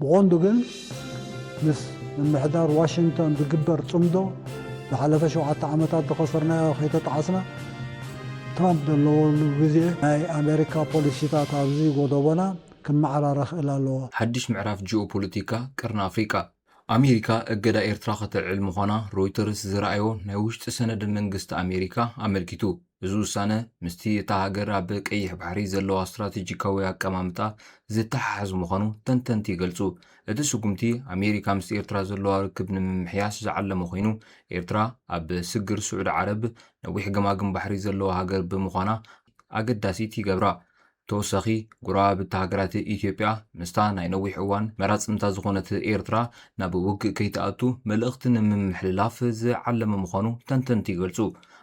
ብቐንዱ ግን ምስ ምምሕዳር ዋሽንግተን ዝግበር ጽምዶ ዝሓለፈ ሸውዓተ ዓመታት ዝኸሰርናዮ ከይተጣዓስና፣ ትራምፕ ዘለወሉ ግዜ ናይ ኣሜሪካ ፖሊሲታት ኣብዚ ጎደቦና ክመዓራረ ክእል ኣለዎ። ሓድሽ ምዕራፍ ጂኦፖለቲካ ቀርኒ ኣፍሪቃ። ኣሜሪካ እገዳ ኤርትራ ከተልዕል ምዃና ሮይተርስ ዝረኣዮ ናይ ውሽጢ ሰነድ መንግስቲ ኣሜሪካ ኣመልኪቱ። እዚ ውሳነ ምስቲ እታ ሃገር ኣብ ቀይሕ ባሕሪ ዘለዋ ስትራቴጂካዊ ኣቀማምጣ ዝተሓሓዝ ምዃኑ ተንተንቲ ይገልጹ። እቲ ስጉምቲ ኣሜሪካ ምስ ኤርትራ ዘለዋ ርክብ ንምምሕያሽ ዝዓለመ ኮይኑ፣ ኤርትራ ኣብ ስግር ስዑዲ ዓረብ ነዊሕ ገማግም ባሕሪ ዘለዋ ሃገር ብምዃና ኣገዳሲት ይገብራ። ተወሳኺ፣ ጎረባብቲ ሃገራት ኢትዮጵያ ምስታ ናይ ነዊሕ እዋን መራጽምታ ዝኾነት ኤርትራ ናብ ውግእ ከይትኣቱ መልእኽቲ ንምምሕልላፍ ዝዓለመ ምዃኑ ተንተንቲ ይገልጹ።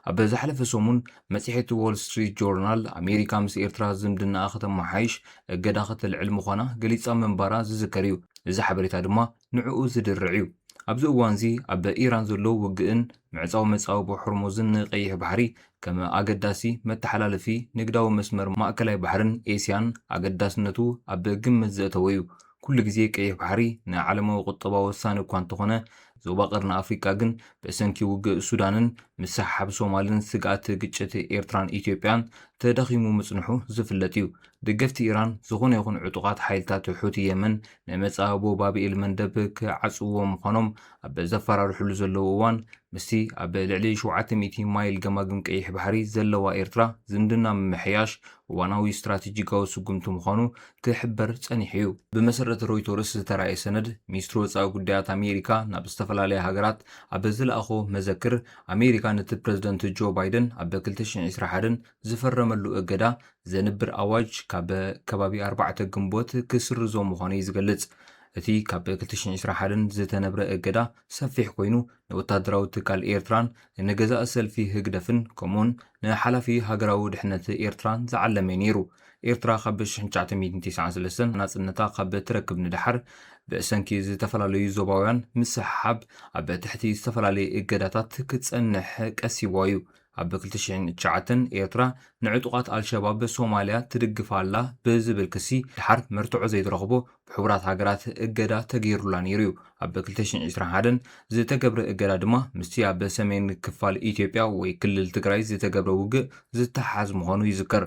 ኣብ ዝሓለፈ ሰሙን መጽሔት ዎል ስትሪት ጆርናል ኣሜሪካ ምስ ኤርትራ ዝምድናኣ ከተመሓይሽ እገዳ ከተልዕል ምዃና ገሊጻ ምንባራ ዝዝከር እዩ። እዚ ሓበሬታ ድማ ንዕኡ ዝድርዕ እዩ። ኣብዚ እዋንዚ ኣብ ኢራን ዘሎ ውግእን ምዕጻው መጻብቦ ሆርሙዝን ንቀይሕ ባሕሪ ከም ኣገዳሲ መተሓላለፊ ንግዳዊ መስመር ማእከላይ ባሕርን ኤስያን ኣገዳስነቱ ኣብ ግምት ዘእተወ እዩ። ኩሉ ግዜ ቀይሕ ባሕሪ ንዓለማዊ ቁጠባ ወሳኒ እኳ እንተኾነ፣ ዞባ ቀርኒ ኣፍሪቃ ግን ብሰንኪ ውግእ ሱዳንን ምስሕሓብ ሶማልን ስግኣት ግጭት ኤርትራን ኢትዮጵያን ተዳኺሙ ምጽንሑ ዝፍለጥ እዩ። ደገፍቲ ኢራን ዝኾነ ይኹን ዕጡቓት ሓይልታት ሑቲ የመን ንመጻብቦ ባብኤል መንደብ ክዓጽውዎ ምዃኖም ኣብ ዘፈራርሕሉ ዘለዉ እዋን፣ ምስቲ ኣብ ልዕሊ ሸውዓተ ሚእቲ ማይል ገማግም ቀይሕ ባሕሪ ዘለዋ ኤርትራ ዝምድና ምምሕያሽ እዋናዊ ስትራቴጂካዊ ስጉምቲ ምዃኑ ክሕበር ጸኒሑ እዩ። ብመሰረት ሮይተርስ ዝተራእየ ሰነድ፣ ሚኒስትሪ ወጻኢ ጉዳያት ኣሜሪካ ናብ ዝተፈላለያ ሃገራት ኣብ ዝለኣኾ መዘክር፣ ኣሜሪካ ነቲ ፕረዚደንት ጆ ባይደን ኣብ ክልተ ሽሕን ዕስራን ሓደን ዝፈረመሉ እገዳ ዘንብር ኣዋጅ ካብ ከባቢ ኣርባዕተ ግንቦት ክስርዞ ምዃኑ እዩ ዝገልጽ። እቲ ካብ ክልተ ሽሕን ዕስራን ሓደን ዝተነብረ እገዳ ሰፊሕ ኮይኑ፣ ንወታደራዊ ትካል ኤርትራን ንገዛኢ ሰልፊ ህግደፍን ከምኡውን ንሓላፊ ሃገራዊ ድሕነት ኤርትራን ዝዓለመ እዩ ነይሩ። ኤርትራ ካብ ሽሕን ትሽዓተ ሚእትን ተስዓን ሰለስተን ናጽነታ ካብ ትረክብ ንደሓር፣ ብሰንኪ ዝተፈላለዩ ዞባውያን ምስሕሓብ ኣብ ትሕቲ ዝተፈላለዩ እገዳታት ክትጸንሕ ቀሲብዋ እዩ። ኣብ ክልተ ሽሕን ትሽዓተን ኤርትራ ንዕጡቓት ኣልሸባብ ሶማልያ ትድግፍ ኣላ ብዝብል ክሲ፣ ድሓር መርትዖ ዘይትረኽቦ ብሕቡራት ሃገራት እገዳ ተገይሩላ ነይሩ እዩ። ኣብ ክልተ ሽሕን ዕስራን ሓደን ዝተገብረ እገዳ ድማ ምስቲ ኣብ ሰሜን ክፋል ኢትዮጵያ ወይ ክልል ትግራይ ዝተገብረ ውግእ ዝተሓሓዝ ምዃኑ ይዝከር።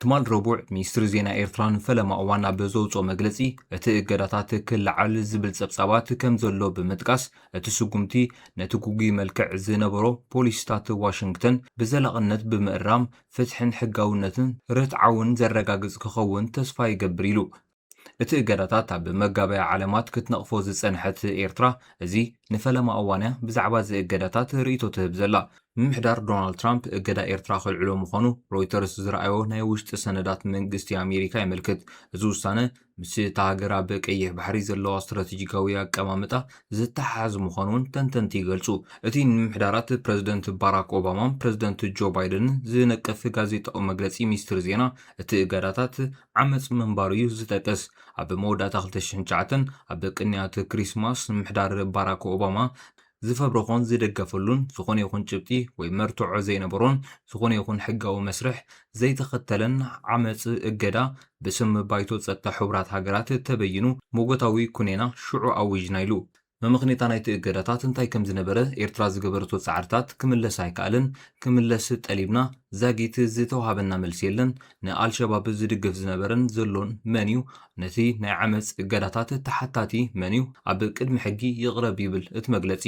ትማል ረቡዕ፣ ሚኒስትሪ ዜና ኤርትራ ንፈለማ እዋን ኣብ ዘውጽኦ መግለጺ፣ እቲ እገዳታት ክለዓል ዝብል ጸብጻባት ከም ዘሎ ብምጥቃስ፣ እቲ ስጉምቲ ነቲ ግጉይ መልክዕ ዝነበሮ ፖሊሲታት ዋሽንግተን ብዘላቕነት ብምእራም፣ ፍትሕን ሕጋውነትን ርትዓውን ዘረጋግጽ ክኸውን ተስፋ ይገብር ኢሉ። እቲ እገዳታት ኣብ መጋበያ ዓለማት ክትነቕፎ ዝጸንሐት ኤርትራ፣ እዚ ንፈለማ እዋንያ ብዛዕባ እዚ እገዳታት ርእይቶ ትህብ ዘላ። ምምሕዳር ዶናልድ ትራምፕ እገዳ ኤርትራ ከልዕሎ ምዃኑ ሮይተርስ ዝረኣዮ ናይ ውሽጢ ሰነዳት መንግስቲ ኣሜሪካ የመልክት። እዚ ውሳነ ምስ እታ ሃገር ኣብ ቀይሕ ባሕሪ ዘለዋ ስትራቴጂካዊ ኣቀማምጣ ዝተሓሓዝ ምዃኑ እውን ተንተንቲ ይገልጹ። እቲ ንምምሕዳራት ፕረዚደንት ባራክ ኦባማን ፕረዚደንት ጆ ባይደንን ዝነቅፍ ጋዜጣዊ መግለጺ ሚኒስትሪ ዜና፣ እቲ እገዳታት ዓመጽ ምንባሩ እዩ ዝጠቅስ። ኣብ መወዳእታ ክልተ ሽሕን ትሽዓተን ኣብ ቅንያት ክሪስማስ፣ ምምሕዳር ባራክ ኦባማ ዝፈብረኾን ዝደገፈሉን ዝኾነ ይኹን ጭብጢ ወይ መርትዖ ዘይነበሮን ዝኾነ ይኹን ሕጋዊ መስርሕ ዘይተኸተለን ዓመጽ እገዳ ብስም ባይቶ ጸጥታ ሕቡራት ሃገራት ተበይኑ፣ ሞጎታዊ ኩኔና ሽዑ ኣዊጅና ኢሉ። መመኽኔታ ናይቲ እገዳታት እንታይ ከም ዝነበረ፣ ኤርትራ ዝገበረቶ ጻዕርታት ክምለስ ኣይከኣለን፣ ክምለስ ጠሊብና፣ ዛጊት ዝተዋሃበና መልሲ የለን፣ ንኣልሸባብ ዝድግፍ ዝነበረን ዘሎን መን እዩ፣ ነቲ ናይ ዓመጽ እገዳታት ተሓታቲ መን እዩ፣ ኣብ ቅድሚ ሕጊ ይቕረብ ይብል እቲ መግለጺ።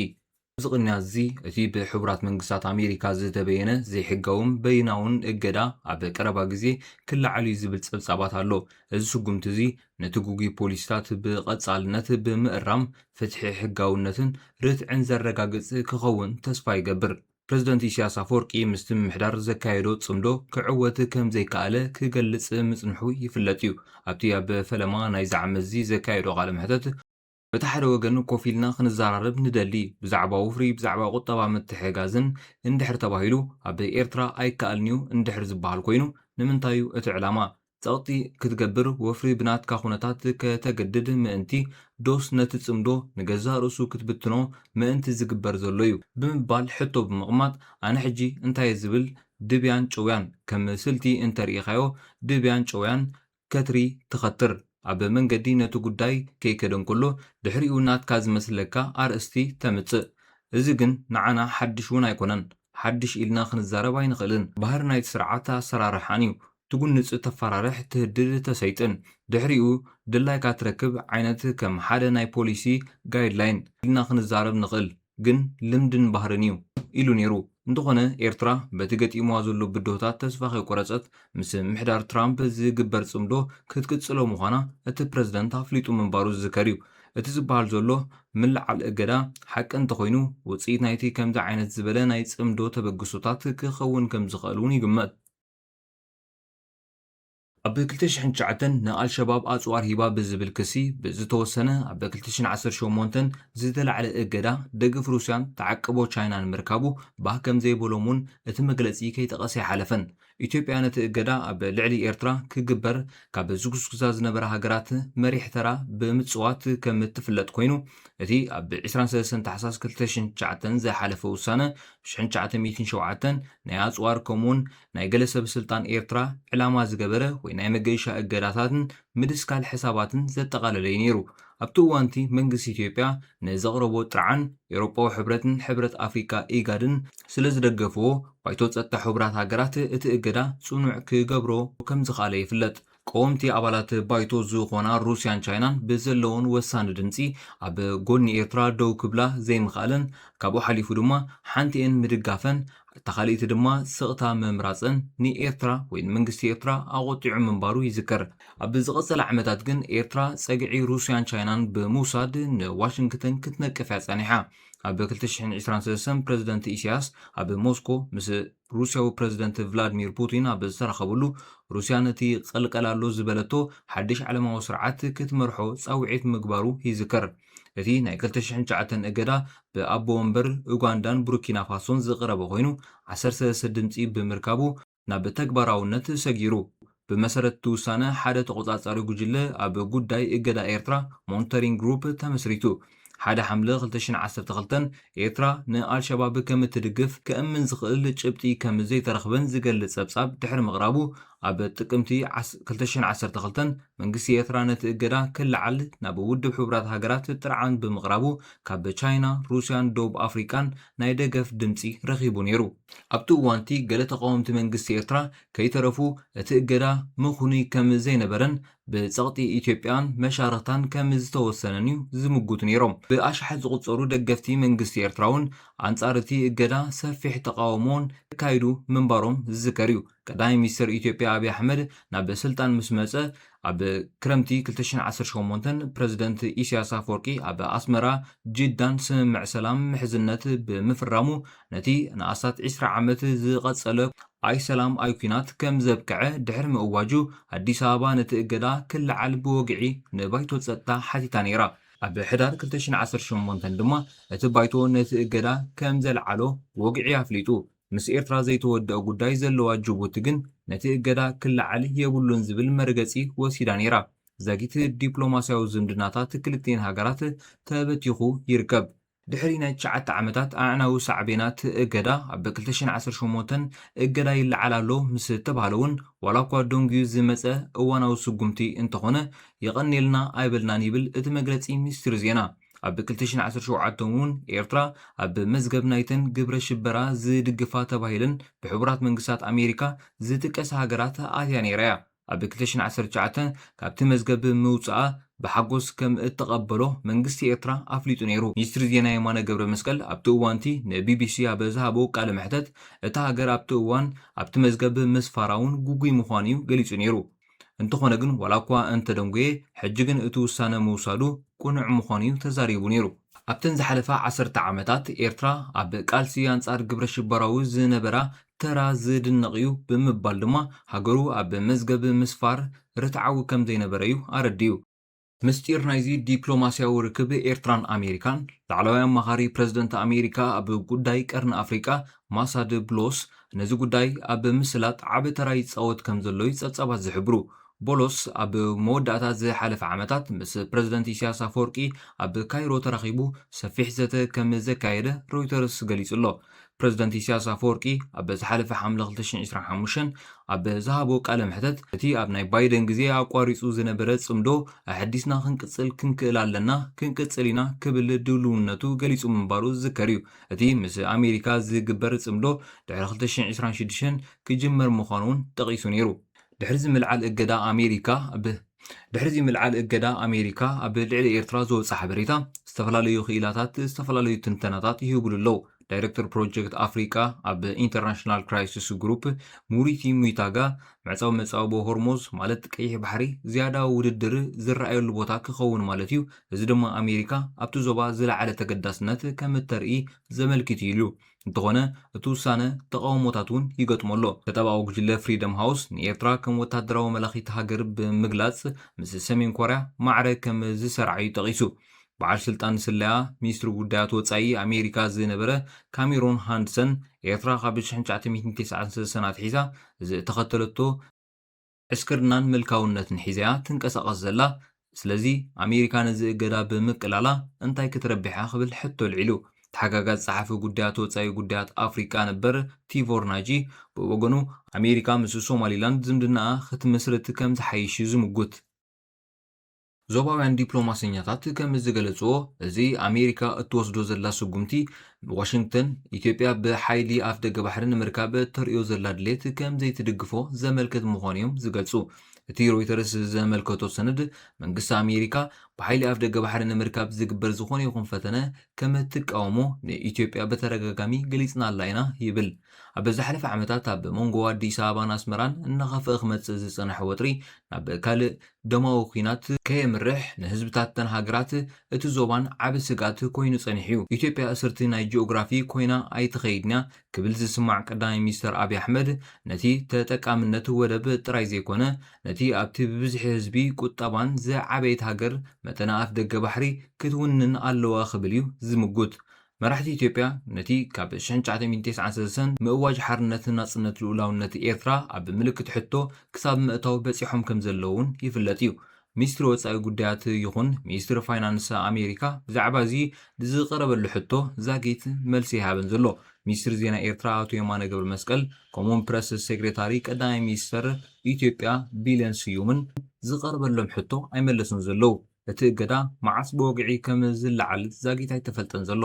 ኣብዚ ቅንያት እዚ፣ እቲ ብሕቡራት መንግስታት ኣሜሪካ ዝተበየነ ዘይሕጋውን በይናውን እገዳ ኣብ ቀረባ ግዜ ክለዓል እዩ ዝብል ጸብጻባት ኣሎ። እዚ ስጉምቲ እዚ ነቲ ግጉይ ፖሊሲታት ብቐጻልነት ብምእራም፣ ፍትሒ፣ ሕጋውነትን ርትዕን ዘረጋግጽ ክኸውን ተስፋ ይገብር። ፕረዚደንት ኢሳያስ ኣፈወርቂ ምስቲ ምምሕዳር ዘካየዶ ጽምዶ ክዕወት ከም ዘይከኣለ ክገልጽ ምጽንሑ ይፍለጥ እዩ። ኣብቲ ኣብ ፈለማ ናይዚ ዓመት እዚ ዘካየዶ ቃለ መሕተት፣ በቲ ሓደ ወገን ኮፍ ኢልና ክንዘራረብ ንደሊ፣ ብዛዕባ ወፍሪ፣ ብዛዕባ ቁጠባ ምትሕጋዝን እንድሕር ተባሂሉ፣ ኣብ ኤርትራ ኣይከኣልን'ዩ እንድሕር ዝበሃል ኮይኑ፣ ንምንታይ'ዩ እቲ ዕላማ? ጸቕጢ ክትገብር፣ ወፍሪ ብናትካ ኩነታት ከተገድድ ምእንቲ፣ ዶስ ነቲ ጽምዶ ንገዛእ ርእሱ ክትብትኖ ምእንቲ ዝግበር ዘሎ እዩ? ብምባል ሕቶ ብምቕማጥ፣ ኣነ ሕጂ እንታየ ዝብል ድብያን ጭውያን፣ ከም ስልቲ እንተርኢኻዮ ድብያን ጭውያን ከትሪ ትኸትር። ኣብ መንገዲ ነቲ ጉዳይ ከይከደ እንከሎ፣ ድሕሪኡ ናትካ ዝመስለካ ኣርእስቲ ተምጽእ። እዚ ግን ንዓና ሓድሽ እውን ኣይኮነን። ሓድሽ ኢልና ክንዛረብ ኣይንኽእልን። ባህሪ ናይቲ ስርዓት ኣሰራርሓን እዩ። ትጉንጽ፣ ተፈራርሕ፣ ትህድድ፣ ተሰይጥን። ድሕሪኡ ድላይካ ትረክብ ዓይነት ከም ሓደ ናይ ፖሊሲ ጋይድላይን ኢልና ክንዛረብ ንኽእል። ግን ልምድን ባህርን እዩ ኢሉ ነይሩ። እንተኾነ ኤርትራ በቲ ገጢምዋ ዘሎ ብድሆታት ተስፋ ከይቆረጸት ምስ ምሕዳር ትራምፕ ዝግበር ጽምዶ ክትቅጽሎ ምዃና እቲ ፕረዚደንት ኣፍሊጡ ምንባሩ ዝዝከር እዩ። እቲ ዝበሃል ዘሎ ምልዓል እገዳ ሓቂ እንተኾይኑ ውጽኢት ናይቲ ከምዚ ዓይነት ዝበለ ናይ ጽምዶ ተበግሶታት ክኸውን ከም ዝኽእል እውን ይግመት። ኣብ ክልተ ሽሕን ትሽዓተን ንኣልሸባብ ኣጽዋር ሂባ ብዝብል ክሲ ብዝተወሰነ ኣብ ክልተ ሽሕን ዓሰርተ ሸሞንተን ዝተላዕለ እገዳ ደገፍ ሩስያን ተዓቅቦ ቻይናን ምርካቡ ባህ ከም ዘይበሎም እውን እቲ መግለጺ ከይጠቐሰ ኣይሓለፈን። ኢትዮጵያ ነቲ እገዳ ኣብ ልዕሊ ኤርትራ ክግበር ካብ ዝጉስጉሳ ዝነበራ ሃገራት መሪሕ ተራ ብምጽዋት ከም እትፍለጥ ኮይኑ፣ እቲ ኣብ ዕስራን ሰለስተን ታሕሳስ ክልተ ሽሕን ትሽዓተን ዝሓለፈ ውሳነ ሽሕን ትሽዓተ ሚእትን ሸውዓተን ናይ ኣጽዋር ከምኡውን ናይ ገለ ሰብ ስልጣን ኤርትራ ዕላማ ዝገበረ ወይ ናይ መገሻ እገዳታትን ምድስካል ሕሳባትን ዘጠቓለለ እዩ ነይሩ። ኣብቲ እዋንቲ መንግስቲ ኢትዮጵያ ንዘቕረቦ ጥርዓን ኤውሮጳዊ ሕብረትን ሕብረት ኣፍሪካ ኢጋድን ስለ ዝደገፍዎ፣ ባይቶ ጸጥታ ሕቡራት ሃገራት እቲ እገዳ ጽኑዕ ክገብሮ ከም ዝኽኣለ ይፍለጥ። ቀወምቲ ኣባላት ባይቶ ዝኾና ሩስያን ቻይናን ብዘለውን ወሳኒ ድምጺ ኣብ ጎኒ ኤርትራ ደው ክብላ ዘይምኽኣለን፣ ካብኡ ሓሊፉ ድማ ሓንቲኤን ምድጋፈን፣ እታ ካልኣይቲ ድማ ስቕታ ምምራጸን ንኤርትራ ወይ ንመንግስቲ ኤርትራ ኣቖጢዑ ምንባሩ ይዝከር። ኣብ ዝቐጸለ ዓመታት ግን ኤርትራ ጸግዒ ሩስያን ቻይናን ብምውሳድ ንዋሽንግተን ክትነቅፍ እያ ጸኒሓ። ኣብ ክልተ ሽሕን ዕስራን ሰለስተን ፕረዚደንት ኢሳያስ ኣብ ሞስኮ ምስ ሩስያዊ ፕረዚደንት ቭላድሚር ፑቲን ኣብ ዝተራኸብሉ፣ ሩስያ ነቲ ቀልቀል ኣሎ ዝበለቶ ሓድሽ ዓለማዊ ስርዓት ክትመርሖ ጻውዒት ምግባሩ ይዝከር። እቲ ናይ ክልተ ሽሕን ትሽዓተን እገዳ ብኣቦ ወንበር ኡጋንዳን ቡርኪና ፋሶን ዝቐረበ ኮይኑ፣ ዓሰርተ ሰለስተ ድምጺ ብምርካቡ ናብ ተግባራውነት ሰጊሩ። ብመሰረት እቲ ውሳነ፣ ሓደ ተቖጻጻሪ ጉጅለ ኣብ ጉዳይ እገዳ ኤርትራ ሞኒተሪንግ ግሩፕ ተመስሪቱ። ሓደ ሓምለ ክልተ ሽሕን ዓሰርተ ክልተን ኤርትራ ንኣልሸባብ ከም እትድግፍ ከእምን ዝኽእል ጭብጢ ከም ዘይተረኽበን ዝገልጽ ጸብጻብ ድሕሪ ምቕራቡ፣ ኣብ ጥቅምቲ ዓስ-፣ ክልተ ሽሕን ዓሰርተ ክልተን መንግስቲ ኤርትራ ነቲ እገዳ ክለዓል ናብ ውድብ ሕቡራት ሃገራት ጥርዓን ብምቕራቡ፣ ካብ ቻይና፣ ሩስያን ደቡብ ኣፍሪቃን ናይ ደገፍ ድምጺ ረኺቡ ነይሩ። ኣብቲ እዋንቲ ገለ ተቃወምቲ መንግስቲ ኤርትራ ከይተረፉ እቲ እገዳ ምኹኑይ ከም ዘይነበረን ብጸቕጢ ኢትዮጵያን መሻርኽታን ከም ዝተወሰነን እዩ ዝምጉቱ ነይሮም። ብኣሽሓት ዝቑጸሩ ደገፍቲ መንግስቲ ኤርትራ እውን ኣንጻር እቲ እገዳ ሰፊሕ ተቃውሞን ኣካይዱ ምንባሮም ዝዝከር እዩ። ቀዳማይ ሚኒስትር ኢትዮጵያ ኣብይ ኣሕመድ ናብ ስልጣን ምስ መጸ፣ ኣብ ክረምቲ ክልተ ሽሕን ዓሰርተ ሸሞንተን ፕረዚደንት ኢሳያስ ኣፈወርቂ ኣብ ኣስመራ፣ ጅዳን ስምምዕ ሰላም ምሕዝነት ብምፍራሙ፣ ነቲ ንኣስታት ዕስራ ዓመት ዝቐጸለ ኣይ ሰላም ኣይ ኲናት ከም ዘብቅዐ ድሕሪ ምእዋጁ፣ ኣዲስ ኣበባ ነቲ እገዳ ክለዓል ብወግዒ ንባይቶ ጸጥታ ሓቲታ ነይራ። ኣብ ሕዳር ክልተ ሽሕን ዓሰርተ ሸሞንተን ድማ እቲ ባይቶ ነቲ እገዳ ከም ዘልዓሎ ወግዒ ኣፍሊጡ። ምስ ኤርትራ ዘይተወደአ ጉዳይ ዘለዋ ጅቡቲ ግን ነቲ እገዳ ክለዓል የብሉን ዝብል መርገጺ ወሲዳ ነይራ። ዛጊት ዲፕሎማስያዊ ዝምድናታት ክልቲኤን ሃገራት ተበቲኹ ይርከብ። ድሕሪ ናይ ትሽዓተ ዓመታት ኣዕናዊ ሳዕቤናት እገዳ፣ ኣብ ክልተ ሽሕን ዓሰርተ ሸሞንተን እገዳ ይለዓል ኣሎ ምስ ተባህለ እውን፣ ዋላ እኳ ደንጉዩ ዝመጸ እዋናዊ ስጉምቲ እንተኾነ፣ የቐንየልና ኣይበልናን ይብል እቲ መግለጺ ሚኒስትሪ ዜና። ኣብ ክልተ ሽሕን ዓሰርተ ሸውዓተን እውን ኤርትራ ኣብ መዝገብ ናይተን ግብረ ሽበራ ዝድግፋ ተባሂለን ብሕቡራት መንግስታት ኣሜሪካ ዝጥቀሳ ሃገራት ኣትያ ነይራ እያ። ኣብ ክልተ ሽሕን ዓሰርተ ትሽዓተን ካብቲ መዝገብ ምውጽኣ ብሓጎስ ከም እተቐበሎ መንግስቲ ኤርትራ ኣፍሊጡ ነይሩ። ሚኒስትሪ ዜና የማነ ገብረ መስቀል ኣብቲ እዋንቲ ንቢቢሲ ኣብ ዝሃቦ ቃለ መሕተት፣ እታ ሃገር ኣብቲ እዋን ኣብቲ መዝገብ ምስፋራ እውን ግጉይ ምዃኑ እዩ ገሊጹ ነይሩ። እንተኾነ ግን፣ ዋላ እኳ እንተደንጎየ፣ ሕጂ ግን እቲ ውሳነ ምውሳዱ ቅኑዕ ምዃኑ እዩ ተዛሪቡ ነይሩ። ኣብተን ዝሓለፋ ዓሰርተ ዓመታት፣ ኤርትራ ኣብ ቃልሲ ኣንጻር ግብረ ሽበራዊ ዝነበራ ተራ ዝድነቕ እዩ ብምባል ድማ፣ ሃገሩ ኣብ መዝገብ ምስፋር ርትዓዊ ከም ዘይነበረ እዩ ኣረዲኡ። ምስጢር ናይዚ ዲፕሎማስያዊ ርክብ ኤርትራን ኣሜሪካን፣ ላዕለዋይ ኣማኻሪ ፕረዚደንት ኣሜሪካ ኣብ ጉዳይ ቀርኒ ኣፍሪቃ ማሳድ ብሎስ፣ ነዚ ጉዳይ ኣብ ምስላጥ ዓቢ ተራ ይጻወት ከም ዘሎ እዩ ጸብጻባት ዝሕብሩ። ቦሎስ ኣብ መወዳእታ ዝሓለፈ ዓመታት ምስ ፕረዚደንት ኢሳያስ ኣፈወርቂ ኣብ ካይሮ ተራኺቡ ሰፊሕ ዘተ ከም ዘካየደ ሮይተርስ ገሊጹ ኣሎ። ፕረዚደንት ኢሳያስ ኣፈወርቂ ኣብ ዝሓለፈ ሓምለ ክልተ ሽሕን ዕስራን ሓሙሽተን ኣብ ዝሃቦ ቃለ መሕተት፣ እቲ ኣብ ናይ ባይደን ግዜ ኣቋሪጹ ዝነበረ ጽምዶ ኣሐዲስና ክንቅጽል ክንክእል ኣለና፣ ክንቅጽል ኢና ክብል ድልውነቱ ገሊጹ ምንባሩ ዝዝከር እዩ። እቲ ምስ ኣሜሪካ ዝግበር ጽምዶ ድሕሪ ክልተ ሽሕን ዕስራን ሽዱሽተን ክጅመር ምዃኑ እውን ጠቒሱ ነይሩ። ድሕሪ እዚ ምልዓል እገዳ ኣሜሪካ ብ ድሕሪ እዚ ምልዓል እገዳ ኣሜሪካ ኣብ ልዕሊ ኤርትራ ዝወፀ ሓበሬታ ዝተፈላለዩ ክኢላታት ዝተፈላለዩ ትንተናታት ይህብሉ ኣለዉ። ዳይሬክተር ፕሮጀክት ኣፍሪቃ ኣብ ኢንተርናሽናል ክራይሲስ ግሩፕ ሙሪቲ ሙይታጋ፣ ምዕጻው መጻወቦ ሆርሞዝ ማለት ቀይሕ ባሕሪ ዝያዳ ውድድር ዝረኣየሉ ቦታ ክኸውን ማለት እዩ፣ እዚ ድማ ኣሜሪካ ኣብቲ ዞባ ዝለዓለ ተገዳስነት ከም እተርኢ ዘመልክት እዩ ኢሉ። እንተኾነ እቲ ውሳነ ተቓውሞታት እውን ይገጥሞ ኣሎ። ተጠባዊ ጉጅለ ፍሪደም ሃውስ ንኤርትራ ከም ወታደራዊ መላኺት ሃገር ብምግላጽ ምስ ሰሜን ኮርያ ማዕረ ከም ዝሰርዓ እዩ ጠቒሱ። በዓል ስልጣን ስለያ ሚኒስትሪ ጉዳያት ወጻኢ ኣሜሪካ ዝነበረ ካሜሮን ሃንድሰን፣ ኤርትራ ካብ ሽሕን ትሽዓተ ሚእትን ተስዓን ሰለስተን ኣትሒዛ ዝተኸተለቶ ዕስክርናን ምልካውነትን ሒዛያ ትንቀሳቐስ ዘላ። ስለዚ ኣሜሪካ ነዚ እገዳ ብምቅላላ እንታይ ክትረብሕ እያ ክብል ሕቶ ኣልዒሉ። ተሓጋጋዝ ጸሓፊ ጉዳያት ወጻኢ ጉዳያት ኣፍሪቃ ነበር ቲቮር ናጂ ብወገኑ፣ ኣሜሪካ ምስ ሶማሊላንድ ዝምድናኣ ክትምስርት ከም ዝሓይሽ እዩ ዝምጉት። ዞባውያን ዲፕሎማሰኛታት ከም ዝገለጽዎ፣ እዚ ኣሜሪካ እትወስዶ ዘላ ስጉምቲ፣ ዋሽንግተን ኢትዮጵያ ብሓይሊ ኣፍ ደገ ባሕሪ ንምርካብ እተርእዮ ዘላ ድሌት ከም ዘይትድግፎ ዘመልክት ምዃኑ እዮም ዝገልጹ። እቲ ሮይተርስ ዘመልከቶ ሰነድ፣ መንግስቲ ኣሜሪካ ብሓይሊ ኣፍ ደገ ባሕሪ ንምርካብ ዝግበር ዝኾነ ይኹን ፈተነ ከም እትቃወሞ ንኢትዮጵያ ብተደጋጋሚ ገሊጽናላ ኢና ይብል። ኣብ ዝሓለፈ ዓመታት ኣብ መንጎ ኣዲስ ኣበባን ኣስመራን እናኸፍአ ክመጽእ ዝጸንሐ ወጥሪ ናብ ካልእ ደማዊ ኲናት ከየምርሕ ንህዝብታተን ሃገራት እቲ ዞባን ዓቢ ስግኣት ኮይኑ ጸኒሑ እዩ። ኢትዮጵያ እስርቲ ናይ ጂኦግራፊ ኮይና ኣይትኸይድን እያ ክብል ዝስማዕ ቀዳማይ ሚኒስተር ኣብይ ኣሕመድ፣ ነቲ ተጠቃምነት ወደብ ጥራይ ዘይኮነ፣ ነቲ ኣብቲ ብብዝሒ ህዝቢ ቁጠባን ዝዓበየት ሃገር መጠነ ኣፍ ደገ ባሕሪ ክትውንን ኣለዋ ክብል እዩ ዝምጉት። መራሕቲ ኢትዮጵያ ነቲ ካብ ሽሕን ትሽዓተ ሚእትን ተስዓን ሰለስተን ምእዋጅ ሓርነትን ናጽነት ልኡላውነት ኤርትራ ኣብ ምልክት ሕቶ ክሳብ ምእታው በጺሖም ከም ዘለዉ እውን ይፍለጥ እዩ። ሚኒስትሪ ወጻኢ ጉዳያት ይኹን ሚኒስትሪ ፋይናንስ ኣሜሪካ ብዛዕባ እዚ ዝቐረበሉ ሕቶ ዛጊት መልሲ ኣይሃበን ዘሎ። ሚኒስትሪ ዜና ኤርትራ ኣቶ የማነ ገብረ መስቀል፣ ከምኡውን ፕረስ ሴክሬታሪ ቀዳማይ ሚኒስተር ኢትዮጵያ ቢልየን ስዩምን ዝቐረበሎም ሕቶ ኣይመለሱን ዘለዉ። እቲ እገዳ መዓስ ብወግዒ ከም ዝለዓል ዛጊት ኣይተፈልጠን ዘሎ።